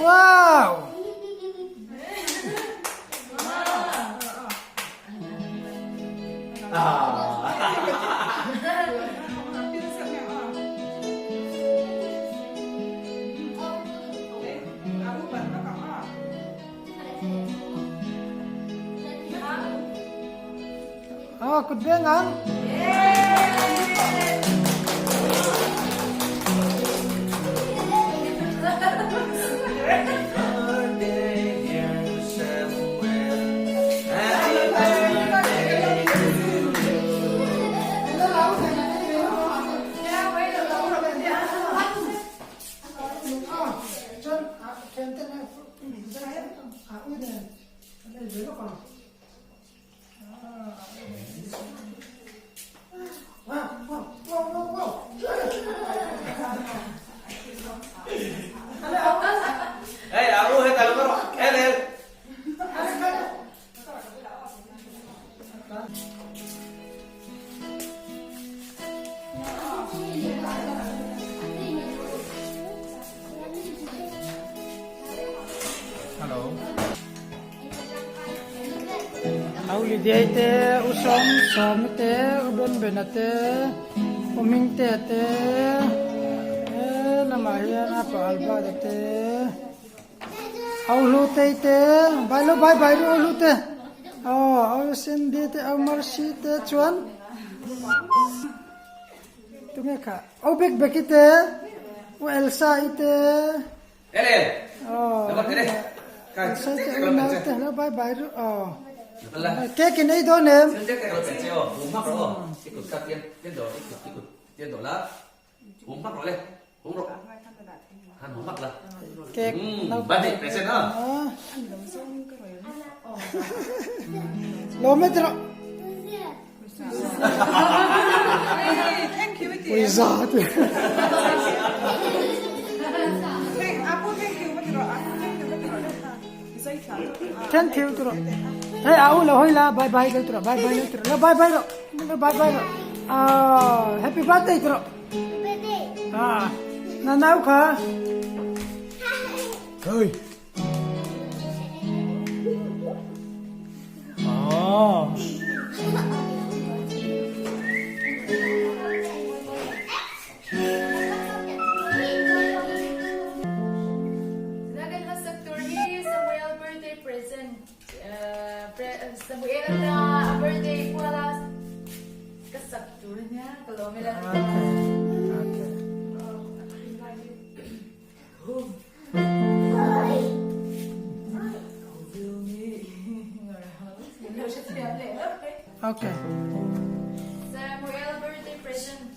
Wow! Aw kut veng ang. Hello. Au Lidiai te, U Sawm Sawmi te, U Ben Bena te, U Hmingtea te, he lamah hian a pa Albert-a te, Au Hlutei te, bai lo bai bai ru Au Hlute, aw Au Cindy te, Au Mercy te chuan tunge kha Au Bek Beki te, U Elsa-i te. Cake in ei dawn em? Cake Lawm e tiraw. Pawisa ti. Thank you tiraw. Hei a u lo hoi la bye bye lo tiraw bye bye lo tiraw lo bye bye ro lo bye bye ro. Ah happy birthday tiraw. Ah na nau kha. Hey. Okay. Samuel birthday present.